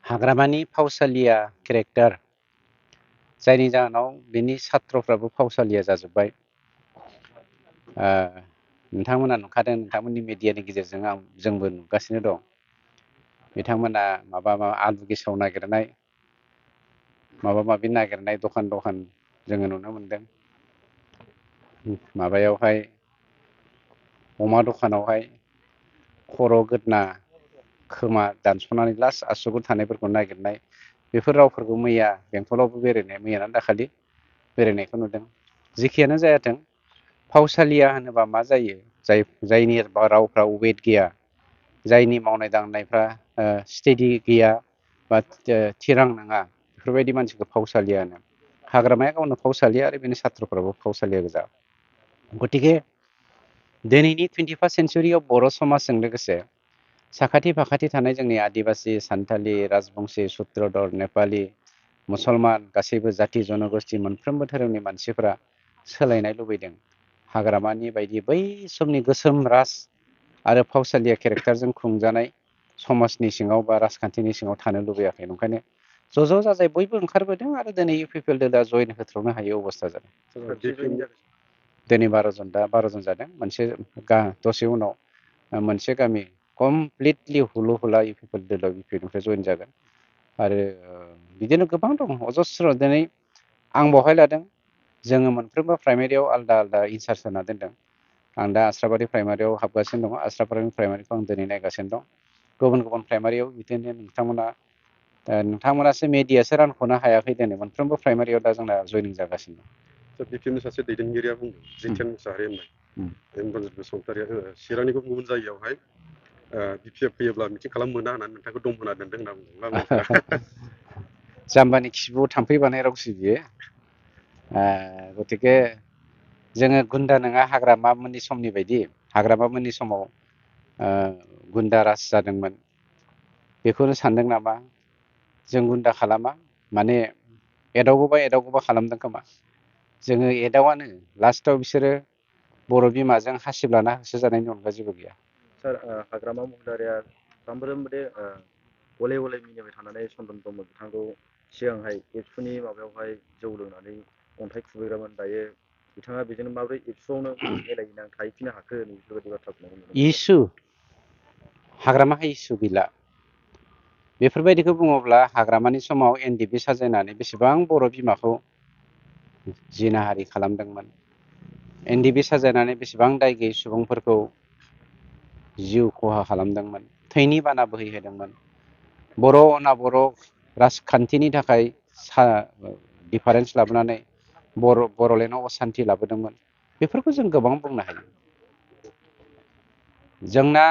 हाग्रामानि फावसालिया केरेक्टार जायनि जाहोनाव बिनि सात्रफ्राबो फावसालिया जाजोब्बाय। नोंथांमोना नुखादों, नोंथांमोननि मिडियानि गेजेरजों जोंबो नुगासिनो दं। बिथांमोना माबा आलु गेसाव नागिरनाय, माबा माबि नागिरनाय दखान जोङो नुनो मोनदों। माबायावहाय अमा दखानावहाय खर' गोदना खोमा दानस'नानै लास्ट आसुगुर थानायफोरखौ नागिरनाय, बेफोर रावफोरखौ मैया बेंटलावबो मैयाना दाखालि बेरायनायखौ नुदों। जेखियानो जायाथों, फावसालिया होनोबा मा जायो? जायनि रावफ्रा वेट गैया, जायनि मावनाय दांनायफ्रा स्टेडि गैया बा थिरां नङा, बेफोरबायदि मानसिखौ फावसालिया होनो। हाग्रामाया गावनो फावसालिया आरो बेनि सात्रफ्राबो फावसालिया गोजा। गतिके दिनैनि 21st सेन्सुरियाव बर' समाजजों लोगोसे साखाथि फाखाथि थानाय जोंनि आदिबासि, सान्थालि, राजबंसि, सुत्रधर, नेपालि, मुसलमान, गासैबो जाति जनगोष्ठि मोनफ्रोमबो धोरोमनि मानसिफोरा सोलायनाय लुबैदों। हाग्रामानि बायदि बै समनि गोसोम राज आरो फावसालिया केरेक्टारजों खुंजानाय समाजनि सिङाव बा राजखान्थिनि सिङाव थानो लुबैयाखै। ओंखायनो ज' जाजाय बयबो ओंखारबोदों आरो दिनै इउपिपिएल दा जयेन होथ्र'नो हायै अबस्था जादों। दिनै 12 जन जादों। मोनसे दसे उनाव मोनसे गामि कमप्लिटलि हुलु हुला इउपिपिएल दोलोआव इउपिपिएलनिफ्राय जयेन जागोन। आरो बिदिनो गोबां दं, अजस्र'। दिनै आं बहाय लादों, जोङो मोनफ्रोमबो प्राइमारियाव आलदा आलदा इनसार्ज होना दोनदों। आं दा आस्राबारि प्राइमारियाव हाबगासिनो दङ। आस्राबारि प्राइमारिखौ आं दिनै नायगासिनो दं। गुबुन गुबुन प्राइमारियाव बिदिनो नोंथांमोनासो मेडियासो रानख'नो हायाखै। दिनै मोनफ्रोमबो प्राइमारियाव दा जोंना जयनिं जागासिनो दं। बिपिएमनि सासे दैदेनगिरिया बुंदों, जितेन मुसाहारि होननाय रन्जित बसुमतारिया चिरांनि गुबुन जायगायावहाय बिपिएफ फैयोब्ला मिटिं खालामनो मोना होननानै नोंथांखौ दम होना दोनदों होनना बुंदों। जाम्बानि खिबुआव थाम्फै बानाय रावसो बियो। गतिके जोङो गुन्दा नङा हाग्रामामोननि समनि बायदि। हाग्रामामोननि समाव गुन्दा राज जादोंमोन, बेखौनो सानदों नामा? जों गुन्दा खालामा, माने एदावगौबा खालामदों खोमा। जोङो एदावानो, लास्टआव बिसोरो बर' बिमाजों हासिब लाना होसो जानायनि अनगा जेबो गैया। सार, हाग्रामा महिलारिया सानफ्रोमबो गले गले मिनिबाय थानानै चन्दन ब्रह्म बिथांखौ सिगांहाय एबसुनि माबायावहाय जौ लोंनानै अन्थाइ खुबैग्रामोन। दायो बिथाङा बेजोंनो माबोरै एबसुआवनो मिलायहैनानै थाहैफिननो हाखो? बेफोरबायदि बाथ्राखौ इसु हाग्रामाहा इसु गैला। बेफोरबायदिखौ बुङोब्ला हाग्रामानि समाव एनडिपि साजायनानै बेसेबां बर' बिमाखौ जिनाहारि खालामदोंमोन, एनडिपि साजायनानै बेसेबां दाय गैयै सुबुंफोरखौ जिउ खहा खालामदोंमोन, थैनि बाना बोहैहोदोंमोन। बर' अना बर' राजखान्थिनि थाखाय डिफारेन्स लाबोनानै बर'लेण्डआव असान्थि लाबोदोंमोन। बेफोरखौ जों गोबां बुंनो हायो। जोंना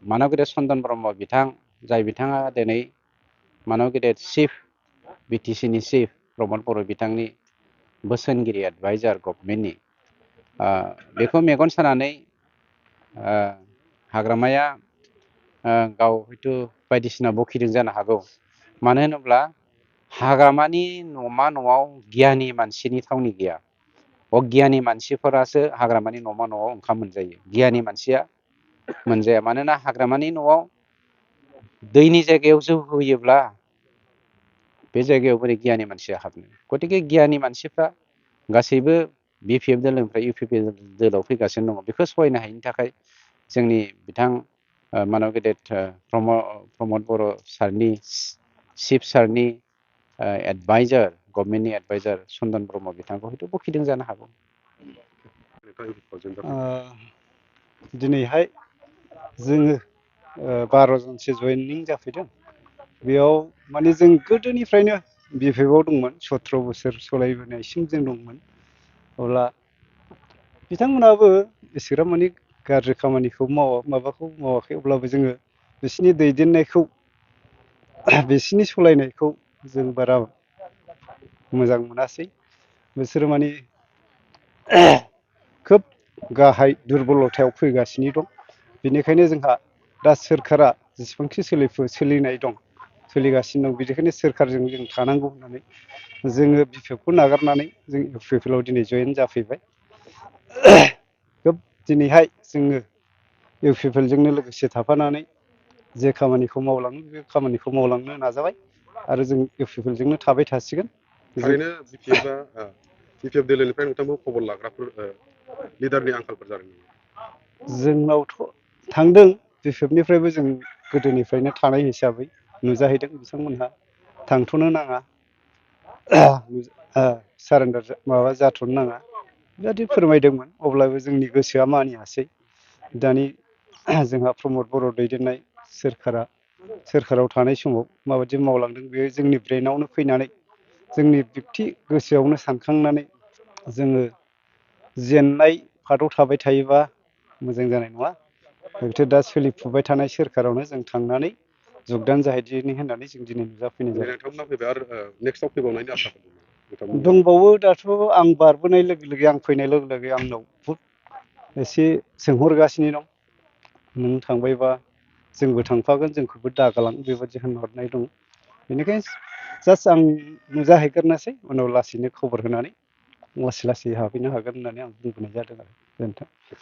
मानब गेदेर चन्दन ब्रह्म बिथां, जाय बिथाङा दिनै मानब गेदेर चिफ, बिटिसिनि चिफ प्रमद बर' बिथांनि बोसोनगिरि एडभाइजार गभर्नमेन्टनि, बेखौ मेगन सानानै हाग्रामाया गाव हयथ' बायदिसिना बखिदों जानो हागौ। मानो होनोब्ला हाग्रामानि न'मा न'आव गियानि मानसिनि थावनि गैया। अगियानि मानसिफोरासो हाग्रामानि न'मा न'आव ओंखाम मोनजायो, गियानि मानसिया मोनजाया। मानोना हाग्रामानि न'आव दैनि जायगायाव जौ होयोब्ला बे जायगायाव बोरै गियानि मानसिया हाबनो? गतिके गियानि मानसिफ्रा गासैबो बिपिएफ दोलोनिफ्राय इउपिपिएल दोलोआव फैगासिनो दङ। बेखौ सहायनो हायिनि थाखाय जोंनि बिथां मानब गेदेर प्रमद बर' सारनि, चिफ सारनि एडभाइजार, गभर्नमेन्टनि एडभाइजार चन्दन ब्रह्म बिथांखौ हयथ' बखिदों जानो हागौ। दिनैहाय जोङो 12 जनसो जयेनिं जाफैदों। बेयाव माने जों गोदोनिफ्रायनो बिपिएफआव दंमोन, 17 बोसोर सलायबोनायसिम जों दंमोन। अब्ला बिथांमोनाबो एसेग्राब माने गाज्रि खामानिखौ मावाखै। अब्लाबो जोङो बिसोरनि दैदेननायखौ, बिसोरनि सलायनायखौ जों बारा मोजां मोनासै। बिसोरो माने खोब गाहाय दुरबलथायाव फैगासिनो दं। बेनिखायनो जोंहा दा सोरखारा जेसेबांखि सोलिगासिनो दं, बिनिखायनो सोरखारजों जों थानांगौ होननानै जोङो बिपिएफखौ नागारनानै जों इउपिपिएलआव दिनै जयेन जाफैबाय। खोब दिनैहाय जोङो इउपिपिएलजोंनो लोगोसे थाफानानै जे खामानिखौ मावलाङो बे खामानिखौ मावलांनो नाजाबाय आरो जों इउपिपिएलजोंनो थाबाय थासिगोन। थारैनो बिपिएफ दोलोनिफ्राय नोंथांखौ खबर लाग्राफोर लिडारनि आंखालफोर जादों नामा? जोंनावथ' थांदों बिपिएफनिफ्रायबो जों गोदोनिफ्रायनो थानाय हिसाबै नुजाहैदों बिथांमोनहा थांथ'नो नाङा सारेन्डार माबा जाथ'नो नाङा बेबादि फोरमायदोंमोन। अब्लाबो जोंनि गोसोआ मानियासै। दानि जोंहा प्रमद बर' दैदेननाय सोरखाराव थानाय समाव माबायदि मावलांदों बे जोंनि ब्रेनावनो फैनानै जोंनि बिब्दि गोसोआवनो सानखांनानै जोङो जेननाय फादाव थाबाय थायोबा मोजां जानाय नङा। हयथ' दा सोलिफुबाय थानाय सोरखारावनो जों थांनानै जगदान जाहैदिनि होननानै जों दिनै नुजाफैनाय माने जादों। नोंथांमोना फैबाय आरो नेक्स्टआव फैबावनायनि आसाफोर दं नोंथांमोननि दंबावो दाथ' आं बारबोनाय लोगो लोगो आं फैनाय लोगो लोगो आंनाव बहुद एसे सोंहरगासिनो दं। नों थांबायबा जोंबो थांफागोन जोंखौबो दागालां बेबादि होनहरनाय दं। बेनिखायनो जास्ट आं नुजाहैग्रोनोसै उनाव लासैनो खबर होनानै लासै लासै हाबहैनो हागोन होननानै आं बुंबोनाय जादों आरो गोजोन्थों।